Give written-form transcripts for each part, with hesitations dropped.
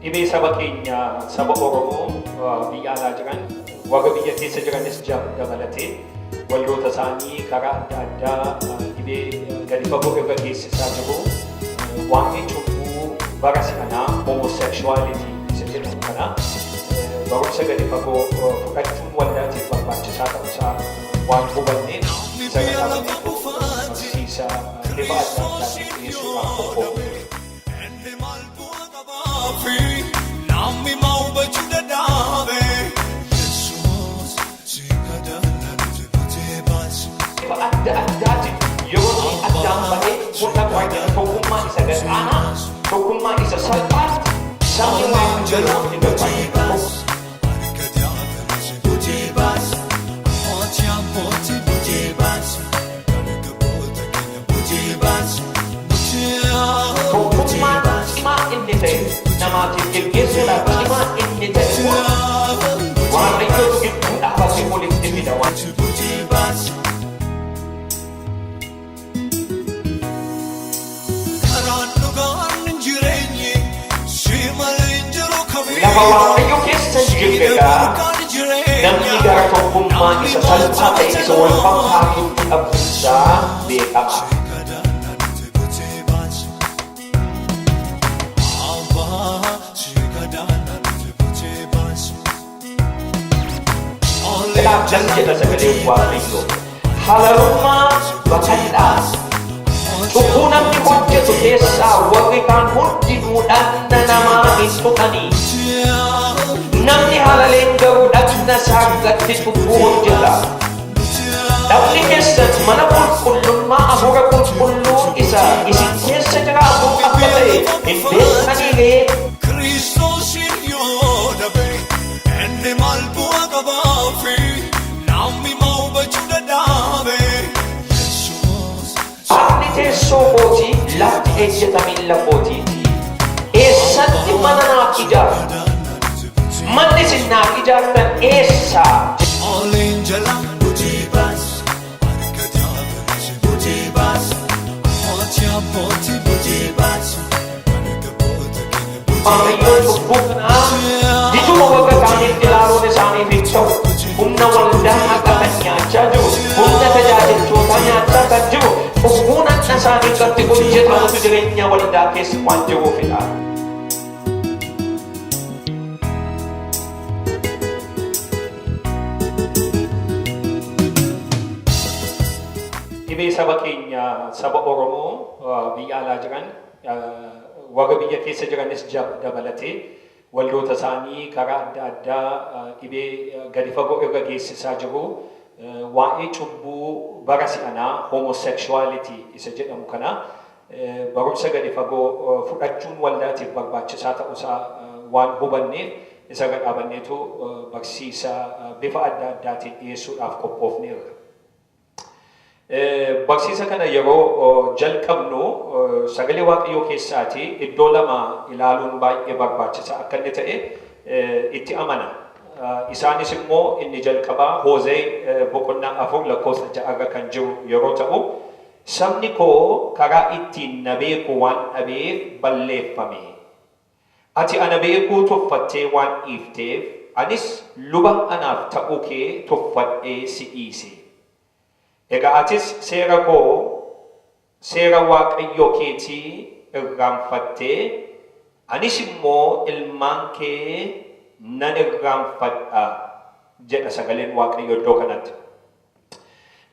Dhibee saba keenya saba Oromoo biyya alaa jiran warra biyya keessa jiranis dabalatee waldoota isaanii karaa adda addaa dhibee gadi fagoo irra geessisaa jiru. Waa'ee cubbuu bara si'anaa homosexuality isa jedhamu kana barumsa gadi fagoo fudhachuun waldaatiif barbaachisaa ta'uusaa waan hubanneef isa irra dhaabanneetu barsiisa bifa adda addaatiin dhiyeessuudhaaf qophoofne. Bifa adda addaatiin yeroo inni addaan bahee mul'atu argina. Tokkummaa isa gad aanaa, tokkummaa isa salphaatti sabni Waaqayyoo yeroo inni barbaadu. Tokkummaan cimaa inni ta'e namaatiif geggeessuudhaaf cimaa inni ta'e kun Waaqayyootu gidduu dhaabatee walitti fida waan. Karaan dhugaan jireenyi si malee hin jiru Lafa Waaqayyo keessa hin jirre egaa namni gara tokkummaa isa salphaa ta'e isa wal fakkaatutti dhabuunsaa beekama. Ilaa akkas jedha sagaleen Waaqayyoo. Halalummaa baqadhaa. Cubbuu namni hojjetu keessaa warri kaan hundinuu dhagna namaa hin tuqanii. Namni halaleen garuu dhagna isaa irratti cubbuu hojjeta. Dhagni keessan mana qulqullummaa hafuura qulqulluu isa isin keessa jiraatu akka ta'e hin beektanii ree? Kiristoosin yoo dhabe inni maal bu'aa qabaafi namni maa hubachuu dadhabe Yesuus. Waaqni teessoo kootii, lafti ejjeta miilla kootiiti. Eessatti mana naaf ijaartu? Manni isin naaf ijaartan eessa? Oliin jala hojii baas harka jaalalisi hojii baas abbootii abbootii hojii baas harka boota keenya hojii Waaqayyoo baas. cubbuu kanaa ijuma warra kaanitti ilaaluun isaaniif hin ta'u. Humna waldaa haqa kan nyaachaa jiru, humna tajaajiltootaa nyaachaa kan jiru, cubbuun akka isaanii irratti hojjetamutu jireenya waldaa keessa waan jiruufidha. Dhibee saba keenya saba Oromoo biyya alaa jiran warra biyya keessa jiranis dabalatee waldoota isaanii karaa adda addaa dhibee gadi fagoo irra geessisaa jiru. Waa'ee cubbuu bara si'anaa homosexuality isa jedhamu kana barumsa gadi fagoo fudhachuun waldaatiif barbaachisaa ta'uusaa waan hubanneef isa irra dhaabanneetu barsiisa bifa adda addaatiin dhiyeessuudhaaf qophoofneerra. Barsiisa kana yeroo jalqabnu sagalee Waaqayyoo keessaatii iddoo lama ilaaluun baay'ee barbaachisaa akka inni ta'e itti amana. Isaanis immoo inni jalqabaa Hoozee boqonnaa 4 lakkoofsa 6 irra kan jiru yeroo ta'u, Sabni koo karaa ittiin na beeku waan dhabeef balleeffame. Ati ana beekuu tuffattee waan dhiifteef, anis luba anaaf ta'uu kee tuffadhee si dhiise. Egaa atis seera koo, seera Waaqayyo keetii irraanfatte, anis immoo ilmaan kee nan irraanfadha jedha sagaleen Waaqayyoo iddoo kanatti.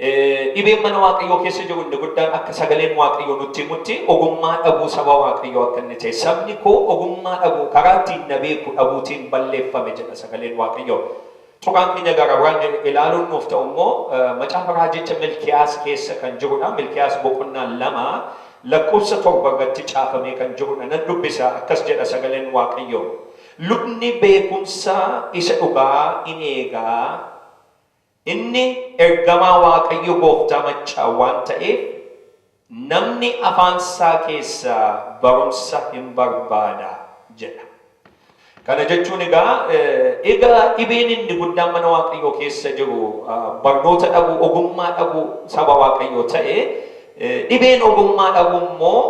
Dhibeen mana Waaqayyoo keessa jiru inni guddaan akka sagaleen Waaqayyoo nutti himutti ogummaa dhabuu saba Waaqayyoo akka inni ta'e. Sabni koo ogummaa dhabuu karaa ittiin na beeku dhabuutiin balleeffame jedha sagaleen Waaqayyoo. Tuqaan keenya gara biraan ilaaluun nuuf ta'u immoo macaafa raajicha Milkiyaas keessa kan jirudha. Milkiyaas boqonnaa 2 lakkoofsa 7 irratti caafamee kan jirudha. Nan dubbisa akkas jedha sagaleen Waaqayyoo. Lubni beekumsa isa dhugaa in eega. Inni ergamaa Waaqayyo gooftaa maccaa waan ta'eef, namni afaan isaa keessaa barumsa in barbaada jedha. Kana jechuun egaa, egaa dhibeen inni guddaan mana Waaqayyoo keessa jiru barnoota dhabuu, ogummaa dhabuu saba Waaqayyoo ta'e, dhibeen ogummaa dhabuu immoo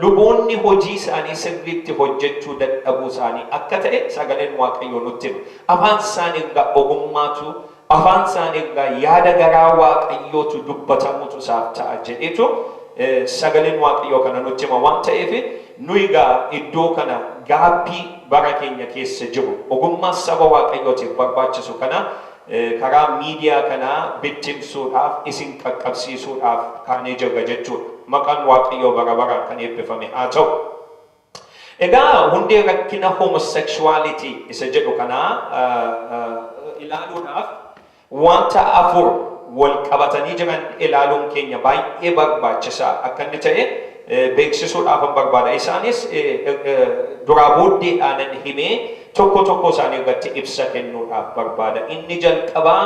luboonni hojii isaanii sirriitti hojjechuu dadhabuu isaanii akka ta'e sagaleen Waaqayyoo nutti hima. Afaan isaanii irraa ogummaatu, afaan isaanii irraa yaada garaa Waaqayyootu dubbatamutu isaaf ta'a jedheetu sagaleen Waaqayyoo kana nutti hima waan ta'eef, nuyi egaa iddoo kana gaabbii bara keenya keessa jiru, ogummaa saba Waaqayyootiif barbaachisu kana karaa miidiyaa kanaa bittimsuudhaaf, isin qaqqabsiisuudhaaf kaanee jirra jechuudha. Maqaan Waaqayyoo bara baraan kan eebbifame haa ta'u. Egaa hundee rakkina homosexuality isa jedhu kanaa ilaaluudhaaf wanta afur wal qabatanii jiran ilaaluun keenya baay'ee barbaachisaa akka inni ta'e beeksisuudhaaf barbaada. Isaanis duraa booddeedhaanan himee tokko tokko isaanii irratti ibsa kennuudhaaf barbaada. Inni jalqabaa,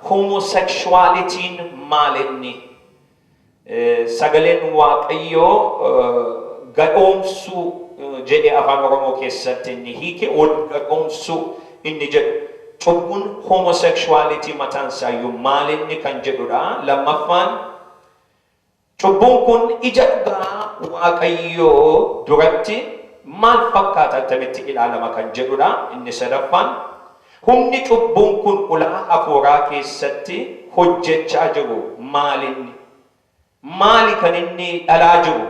homosexualitiin maal inni? Sagaleen Waaqayyoo gadhoomsuu jedhee afaan Oromoo keessatti inni hiike, ol gadhoomsuu inni jedhu. Cubbuun homosexuality mataan isaayyuu maal inni kan jedhudha. Lammaffaan, cubbuun kun ija dhugaa Waaqayyoo duratti maal fakkaata, attamitti ilaalama kan jedhudha. Inni sadaffaan, humni cubbuun kun ulaa hafuuraa keessatti hojjechaa jiru maalinni? Maali kan inni dhalaa jiru?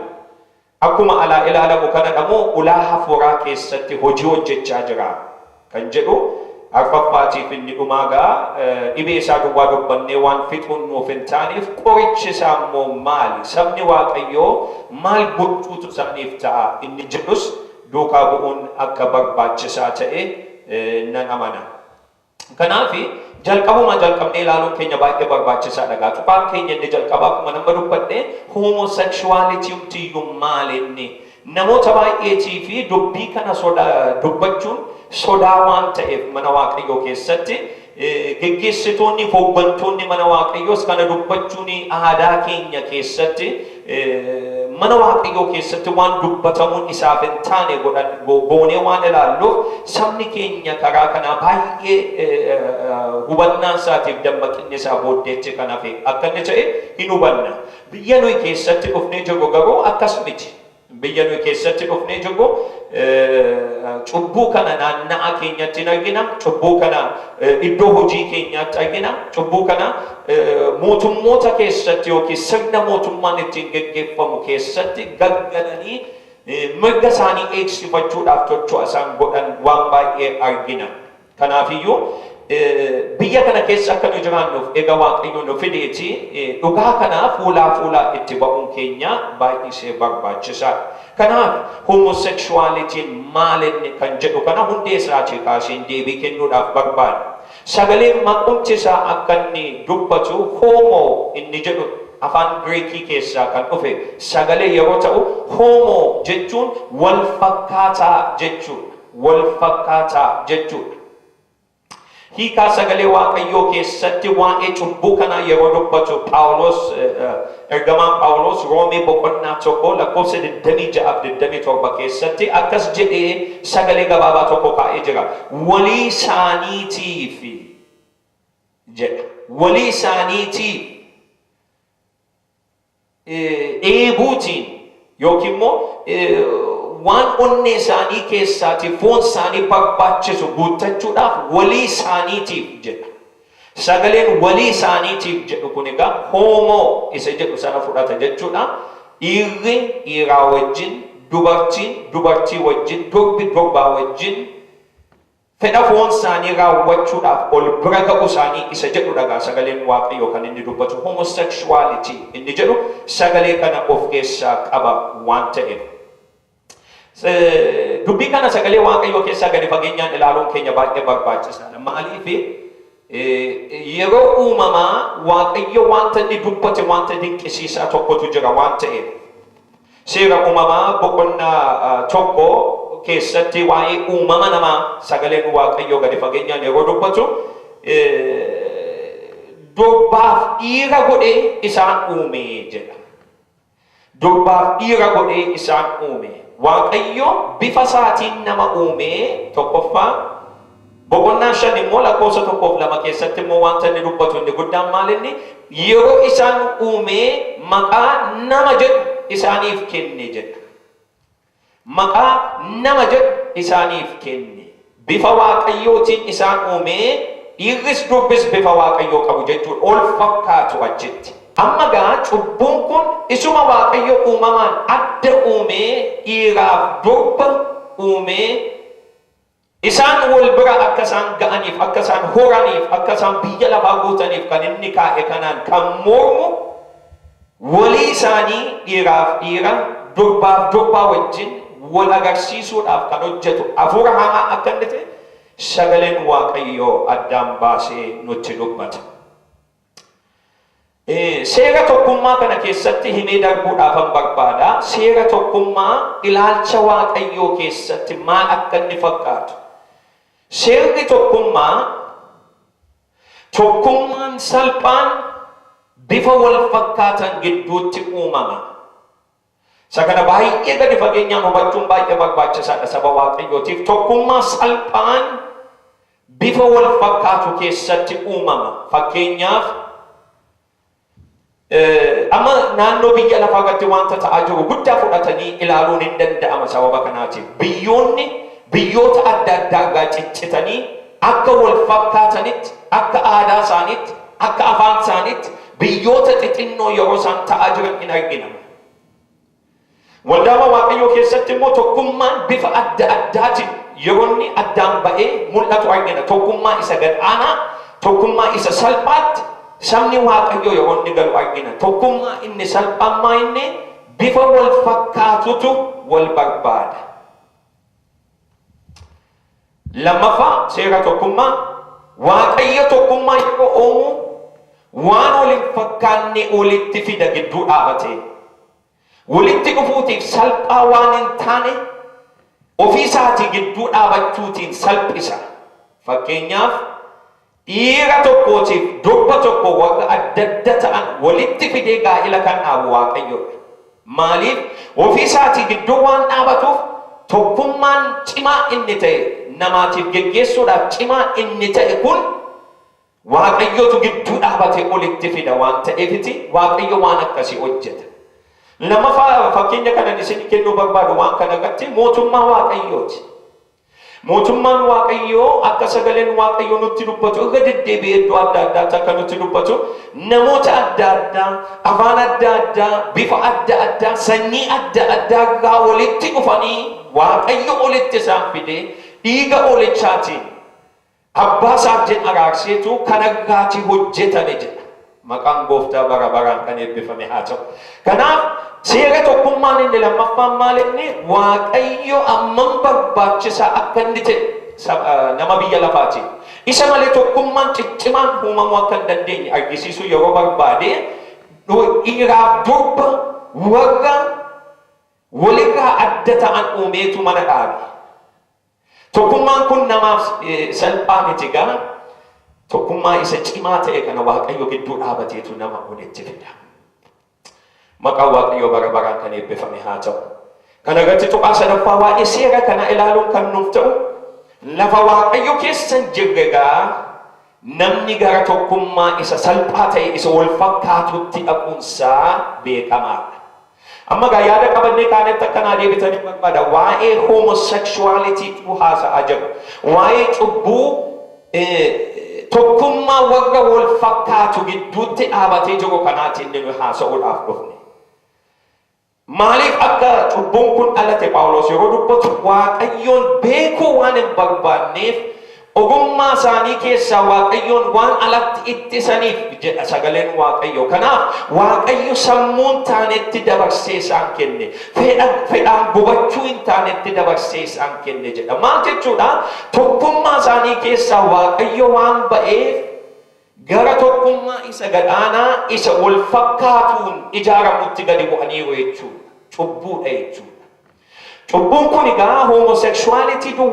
Akkuma alaa ilaalamu kanadha moo ulaa hafuuraa keessatti hojii hojjechaa jira kan jedhu. Arfaffaatiif inni dhumaa gaa, dhibee isaa duwwaa dubbannee waan fixuun nuuf hin taaneef, qorichi isaa immoo maali? Sabni Waaqayyoo maal gochuutu isaaniif ta'a inni jedhus duukaa bu'uun akka barbaachisaa ta'e nan amana. Kanaaf jalqabumaa jalqabnee ilaaluun keenya baay'ee barbaachisaadha. Gaa tuqaan keenya inni jalqabaa, akkuma nama dubbadhe, homosexuality iyyuu maal inni? Namoota baay'eetii fi dubbii kana soda dubbachuun sodaa waan ta'eef, mana Waaqayyoo keessatti geggeessitoonni, hooggantoonni mana Waaqayyoos kana dubbachuun aadaa keenya keessatti, mana Waaqayyoo keessatti waan dubbatamuun isaaf hin taane godhan goonee waan ilaalluuf, sabni keenya karaa kanaa baay'ee hubannaan isaatiif dammaqinni isaa booddeetti kan hafe akka inni ta'e hin hubanna. Biyya nuyi keessatti dhufnee jirru garuu akkas miti. Biyya nuyi keessatti dhufnee jirru cubbuu kana naanna'a keenyatti hin argina, cubbuu kana iddoo hojii keenyaatti argina, cubbuu kana mootummoota keessatti yookiin sirna mootummaan ittiin geggeeffamu keessatti gaggalanii mirga isaanii eegsifachuudhaaf tocho'a isaan godhan waan baay'ee argina. Kanaafiyyuu biyya kana keessa akka nu jiraannuuf egaa Waaqayyo nu fideeti, dhugaa kana fuulaa fuulaa itti ba'uun keenya baay'isee barbaachisaadha. Kanaaf homosexualitiin maal inni kan jedhu kana hundee isaatii kaaseen deebii kennuudhaaf barbaada. Sagaleen maqumti isaa akka inni dubbatu, homo inni jedhu afaan Giriikii keessaa kan dhufe sagalee yeroo ta'u, homo jechuun wal fakkaataa jechuudha. Wal fakkaataa jechuudha. Hiikaa sagalee Waaqayyoo keessatti waa'ee cubbuu kanaa yeroo dubbatu Phaawulos, ergamaan Phaawulos, Roomee boqonnaa 1 lakkoofsa 26 27 keessatti akkas jedhee sagalee gabaabaa tokko kaa'ee jira. "Walii isaaniitiif" jedha. Walii isaaniitiif dheebuutiin yookiin immoo waan onnee isaanii keessaati foon isaanii barbaachisu guuttachuudhaaf walii isaaniitiif jedha. Sagaleen walii isaaniitiif jedhu kun egaa homo isa jedhu sana fudhata jechuudha. Dhiirri dhiiraa wajjin, dubartiin dubartii wajjin, durbi durbaa wajjin fedha foon isaanii raawwachuudhaaf ol bira ga'uu isaanii isa jedhu dhagaa sagaleen Waaqayyoo kan inni dubbatu. Homosexuality inni jedhu sagalee kana of keessaa qaba waan ta'eef. Dubbii kana sagalee Waaqayyoo keessaa gadi fageenyaan ilaaluun keenya baay'ee barbaachisaadha. Maaliif? Yeroo uumamaa Waaqayyo wanta inni dubbate wanta dinqisiisaa tokkotu jira waan ta'eef. Seera Uumamaa boqonnaa 1 keessatti waa'ee uumama namaa sagaleen Waaqayyoo gadi fageenyaan yeroo dubbatu, "Durbaaf dhiira godhee isaan uume" jedha. Durbaaf dhiira godhee isaan uume. Waaqayyo bifa isaatiin nama uume tokkoffaa. Boqonnaa 5 immoo lakkoofsa 1f 2 keessatti immoo wanta inni dubbatu inni guddaan maal inni? Yeroo isaan uume maqaa nama jedhu isaaniif kenne jedha. Maqaa nama jedhu isaaniif kenne. Bifa Waaqayyootiin isaan uumee, dhiirris durbis bifa Waaqayyoo qabu jechuudha. Ol fakkaatu achitti. Amma gaa cubbuun kun isuma Waaqayyo uumamaan adda uumee, dhiiraaf durba uumee, isaan wal bira akka isaan ga'aniif, akka isaan horaniif, akka isaan biyya lafaa guutaniif kan inni kaa'e kanaan kan mormu, walii isaanii dhiiraaf dhiira, durbaaf durbaa wajjin wal agarsiisuudhaaf kan hojjetu hafuura hamaa akka inni ta'e sagaleen Waaqayyoo addaan baasee nutti dubbata. Seera tokkummaa kana keessatti himee darbuudhaafan barbaada. Seera tokkummaa ilaalcha Waaqayyoo keessatti maal akka inni fakkaatu. Seerri tokkummaa, tokkummaan salphaan bifa wal fakkaatan gidduutti uumama. Isa kana baay'ee gadi fageenyaan hubachuun baay'ee barbaachisaadha saba Waaqayyootiif. Tokkummaa salphaan bifa wal fakkaatu keessatti uumama. Fakkeenyaaf, amma naannoo biyya lafaa irratti wanta ta'aa jiru guddaa fudhatanii ilaaluun hin danda'ama sababa kanaatiif. Biyyoonni biyyoota adda addaa irraa ciccitanii akka wal fakkaatanitti, akka aadaa isaaniitti, akka afaan isaaniitti biyyoota xixinnoo yeroo isaan ta'aa jiran hin argina. Waldaa Waaqayyoo keessatti immoo tokkummaan bifa adda addaatiin yeroo inni addaan ba'ee mul'atu argina. Tokkummaa isa gad aanaa, tokkummaa isa salphaatti sabni Waaqayyoo yeroo inni galu argina. Tokkummaa inni salphaan maa inni bifa wal fakkaatutu wal barbaada. Lammaffaa, seera tokkummaa, Waaqayyo tokkummaa yeroo uumu waan wal hin fakkaanne walitti fida gidduu dhaabatee. Walitti dhufuutiif salphaa waan hin taane ofii isaatii gidduu dhaabachuutiin salphisa. Fakkeenyaaf, dhiira tokkootiif durba tokko warra adda adda ta'an walitti fidee gaa'ila kan dhaabu Waaqayyoodha. Maaliif? Ofii isaatii gidduu waan dhaabatuuf, tokkummaan cimaa inni ta'e, namaatiif geggeessuudhaaf cimaa inni ta'e kun, Waaqayyotu gidduu dhaabate olitti fida waan ta'eefiti Waaqayyo waan akkasii hojjeta. Lammaffaa, fakkeenya kanan isin kennuu barbaadu waan kana irratti mootummaa Waaqayyooti. Mootummaan Waaqayyoo akka sagaleen Waaqayyoo nutti dubbatu, irra deddeebi'ee iddoo adda addaatti akka nutti dubbatu, namoota adda addaa, afaan adda addaa, bifa adda addaa, sanyii adda addaa irraa walitti dhufanii Waaqayyo olitti isaan fidee dhiiga oolichaatiin abbaa isaa wajjin araarseetu kanarraati hojjetame jedha. Maqaan Gooftaa bara baraan kan eebbifame haa ta'u. Kanaaf seera tokkummaan inni lammaffaan maal inni? Waaqayyo ammam barbaachisaa akka inni ta'e nama biyya lafaatiin. Isa malee tokkummaan ciccimaan uumamuu akka hin dandeenye argisiisuu yeroo barbaade, dhiiraaf durba warra walirraa adda ta'an uumeetu mana dhaabe. Tokkummaan kun namaaf salphaa miti gaa. Tokkummaa isa cimaa ta'e kana Waaqayyo gidduu dhaabateetu nama walitti fida. Maqaan Waaqayyoo bara baraan kan eebbifame haa ta'u. Kana irratti tuqaa sadaffaa waa'ee seera kana ilaaluun kan nuuf ta'u, lafa Waaqayyo keessa hin jirre gaa namni gara tokkummaa isa salphaa ta'e, isa wal fakkaatutti dhaquunsaa beekamaadha. Amma gaa yaada qabannee kaanetti akkanaa deebitanii barbaada. Waa'ee homosexuality haasa'aa jira. Waa'ee cubbuu tokkummaa warra wal fakkaatu gidduutti dhaabatee jiru kanaati inni nu haasa'uudhaaf dhufne. Maaliif akka cubbuun kun dhalate Phaawulos yeroo dubbatu, Waaqayyoon beekuu waan hin barbaanneef, ogummaa isaanii keessaa Waaqayyoon waan alatti ittisaniif jedha sagaleen Waaqayyo. Kanaaf Waaqayyo sammuun taanetti dabarsee isaan kenne. Fedhaan gubachuu hin taanetti dabarsee isaan kenne jedha. Maal jechuudha? Tokkummaa isaanii keessaa Waaqayyo waan ba'eef gara tokkummaa isa gadhaanaa, isa wal fakkaatuun ijaaramutti gadi bu'aniiru jechuudha. Cubbuudha jechuudha. Cubbuun kun egaa homosexuality duwwaa